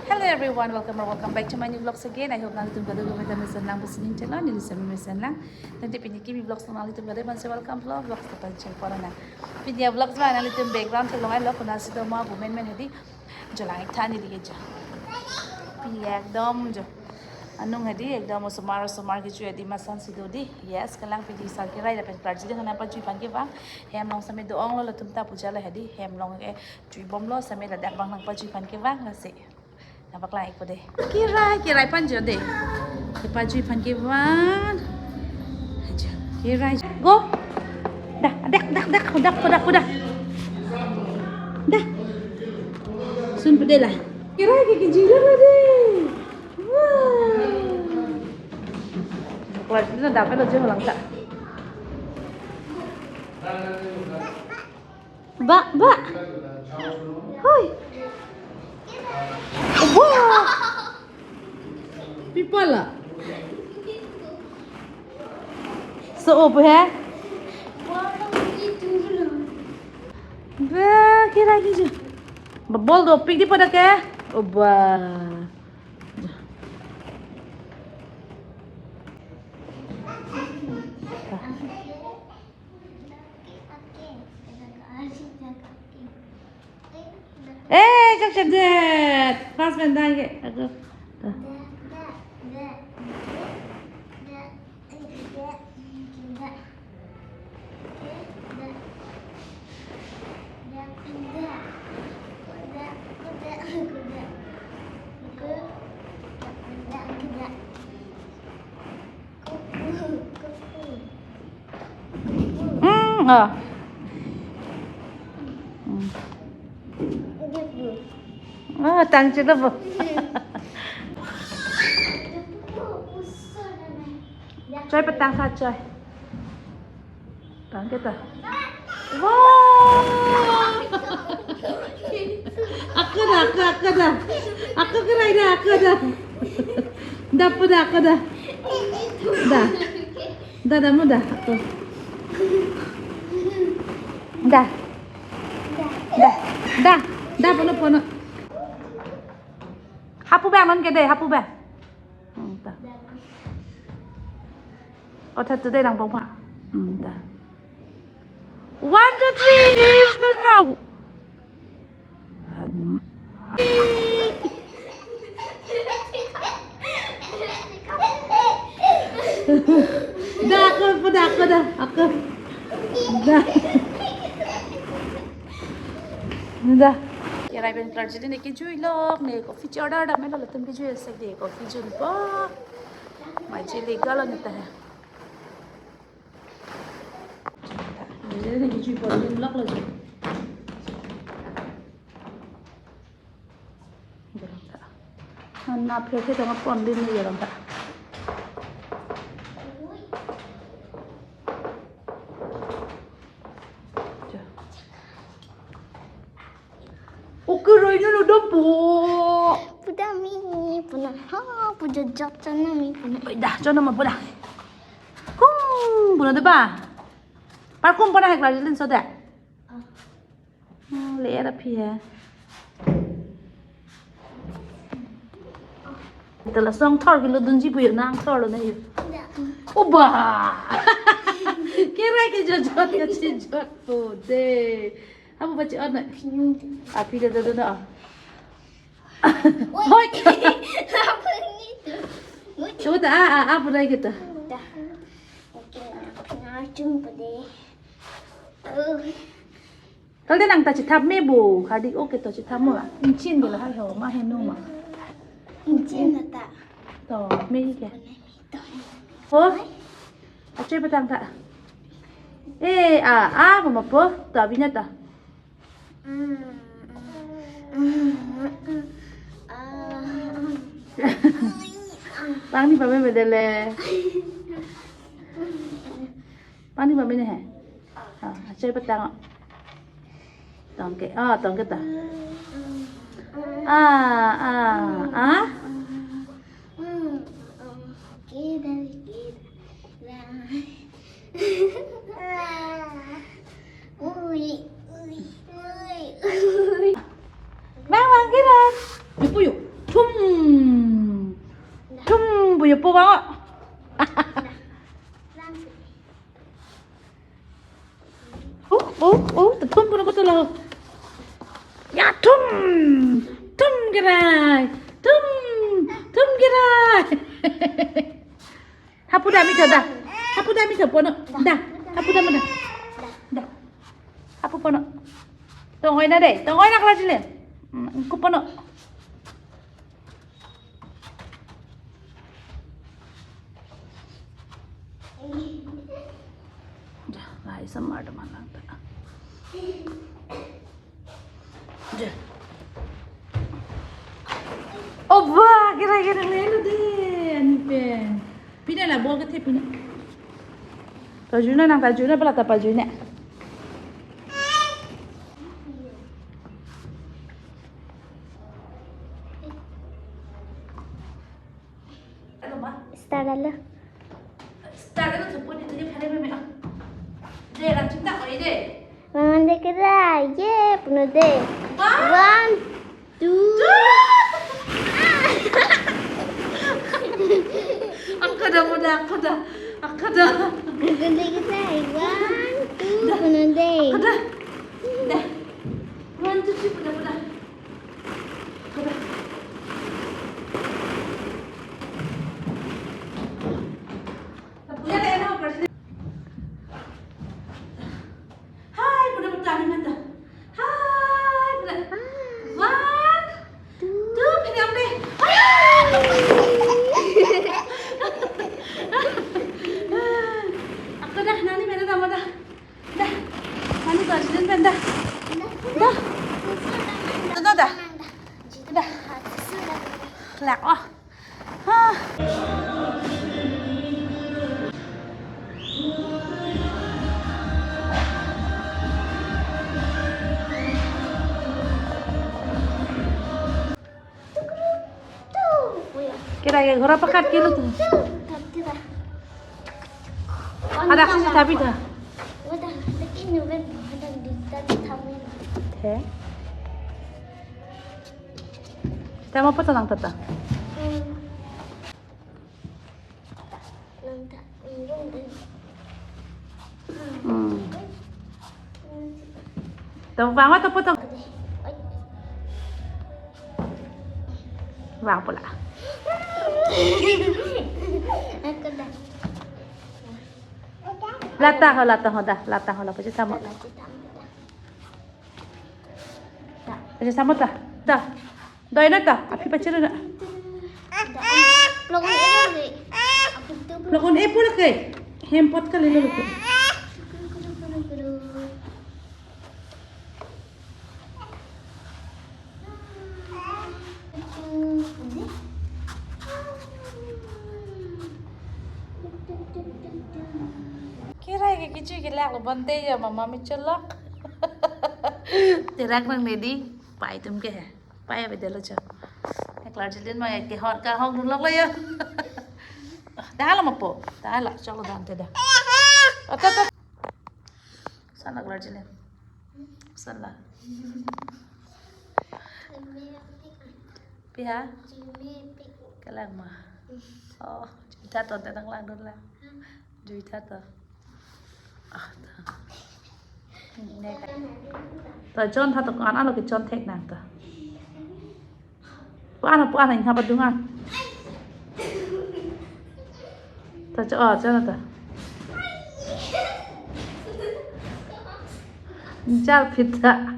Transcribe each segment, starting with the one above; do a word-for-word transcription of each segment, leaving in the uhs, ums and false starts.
Hello everyone, welcome or welcome back to my new vlogs again. I hope nanglitum kadokave ta mesen lang pusi ning channel, neli sami mesen lang. Tangte pini kimi vlogs nanglitum kadokave aphansi welcome vlog, vlogs ta pan cheng pon nang. Pini avlogs abang nanglitum background theklong-etlo, konatsi do ma bu menmen hedi. Jo lang-ik tha neli ke jo. Pini ekdom jo. Anung hedi ekdom osomar osomar kecho hedi masan si do di. Yes, kalang pini sar kerai lapen clergy nangpajui aphan kevang. Hem along same do-onglo latum ta puja lo hedi. Hem along ke jui bomlo same ladak abang nangpajui aphan kevang lasi. Nangpaklang-ikpo de. Kerai, kerai aphan jo de. Kepajui aphan kevang. Jo, kerai. Go. Dah, dak, dak, dak, dak, dak, dak. Dah. Sunpo de la. Kerai ke kejui lo de. Wah. Keluar dulu dah, kalau jo lang ta. Ba, ba. Hoi. Wah. People la. So, oh, he? Ba, kerai kecho. Ba, ball dopik di pada ke? Oh, ba. Eh, jak cek jet. Pas bendang ke. Aku. Tuh. Hmm, oh. Hmm. Ah, tang chelo bo. Choi patang sa choi. Tang ke ta. Wow! Ako da, ako, ako da. Ako kerai da, ako da. Dapo da, ako da. Da. Da, da mo da, ako. Da. Da. Da. Da, pono, pono. Hapu bang non ke de, hapu bang. Hmm, ta. Oh, ta tu de lang pong pa. Hmm, ta. One, two, three, now. Da, ako, ako da, ako da, ako. Da. Da. Kerai pen clergy ne kejui lok ne coffee order dam-etlo, latum kejui asek de coffee junpo. Mai chili galo ne ta. Jere ne kejui pon lok lo jo. Jorong ta. Ana phe phe tong pon din ne jorong ta. Jo. Oke, roi nu dom po. Pu dam mi, pu na ha, pu jojok chon na mi, pu na. Oi, dah, chon na ma pu dah. Kung, pu na de ba. Parfum pu na hek la lin so de. Hmm, le era phi hai. Ita la song thor kilo dunji pu yo nang thor lo na yo. Oba. Kerai ke jojot ke chijot po de. Abu bachi on na. Aphi de do na. Hoi. Apa ni tu? Coba ta, a, a, apa lagi ta? Dah. Oke, na chung pada. Oh. Kal de nang ta chithap me bo, hardik oke to chithap mo la. Inchin de la hai ho, ma he no ma. Inchin na ta. To, me ke. To. Oh. Achoi patang ta. Eh, a, a, ko ma po, to abina ta. Pani pame bedele. Pani pame ne hai. Ah, achoi patang. Tong ke, ah, tong ke ta. Ah, ah, ah. Ui, ui, ui, ui. Bang, bang, kira. Ipu yuk. Thum Yopo bang. Oh, oh, oh, thum puno koto lo. Ya, thum. Thum kerai. Thum. Thum kerai. Hapu da mitha da. Hapu da mitha pono. Da. Hapu da ma da. Da. Hapu pono. Tong-oi na de. Tong-oi na klarjile. Hmm, ingkup pono. Dah, lahai samar teman lang ta. Dah. Oh, bah, kira-kira lelo de, ani pen. Pina la bol kethe pina. Pajuna nang pajuna pala ta pajuna. Start alo. Start alo, thupon itu dia phare meme. De, rachunta koi de. Mama de kira, ye, puno de. Wah. One, two. Two. Akada mo da, akada. Akada. Mama de kira, one, two, puno de. Akada. Da. One, two, three, puno, puno. Hai, puno, puno, ani mata. Hai, puno. One, two, pini ampe. Hai. Akada, nani mena nama da. Dah. Manu tuh, sini pen dah. Dah. Dah, dah. Dah. Lak, oh. Hah. Kira ya, ghora pakat kilo tuh. Ada kasih tapi dah. Udah, tapi ini udah, udah di, tadi tamu. He? Kita mau apa tuh lang tata? Hmm. Nang ta, hmm. Hmm. Tong bang, atau potong? Bang pula. Aku dah. Lata ho, lata ho, dah, lata ho, lata ho, lata ho. Lata ho, dah. Aja sama ta. Ta. Doi na ta. Aphi pachir na. Plong e lagi. Plong e pula ke. Hem pot kali lo ke. Kirai ke kichu ke lak lo bonte ya mama mi cholok. Terak nang lady. Pai atum ke he. Pai abe delo cho. Ek lar jilin ma ek ke hor ka hong dun lok lo ya. Dah lo mapo. Dah lo chok lo dante dah. Ata ta. Sana lar jilin. Sana. Piha? Kelak ma. Oh, juita to te nang lang dun lang. Juita to. Ah, ta. Nek. Ta chon tha to kan alo ke chon thek nang ta. Pu-an, pu-an, ingha padunga. Ta cho, oh, chon ta. Jal pita.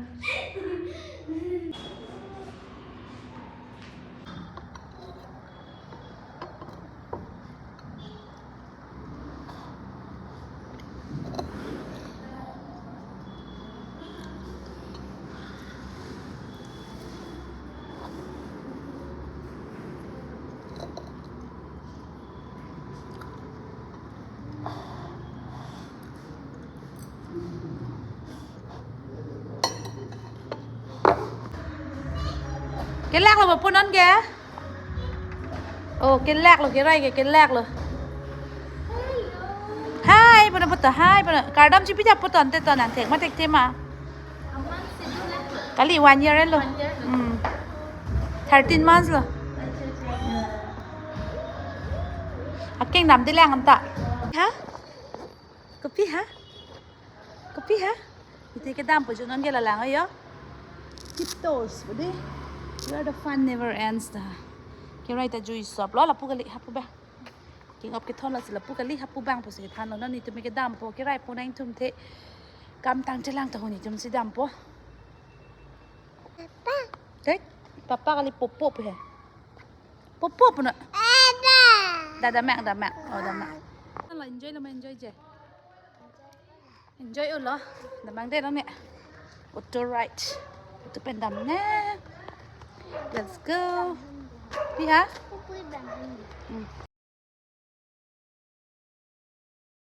Kelak lo ba punon ke? Oh, kelak lo, kirai ke kelak lo. Hai, puno puto, hai, puno. Kardom chipi ja puton te to nang thek ma thekthe ma. Kali one year lo. One year lo. Hmm. Thirteen months lo. Acha, acha. Hmm. Akeng damde lang anta. Ha? Kopi ha? Kopi ha? Ite kedampo jo non ke lalang yo. Tiptoes pu dei. Where the fun never ends ta. Kerai ta juice shop lo lapu kali hapu bang. King of kethon lasi lapu kali hapu bang pusi kethan lo non itum kedampo kerai pu nangtum the. Kam tangtelang tahun itum si dampo. Papa. Dek, papa kali popo pu he. Popo pu na. Ada. Dada mek, dada mek. Oh, dada mek. Lo enjoy lo ma enjoy je. Enjoy ulo. Damang dei lo ne. Auto ride. Auto pen dam ne. Let's go. Pi ha? Pupui bang. Hmm.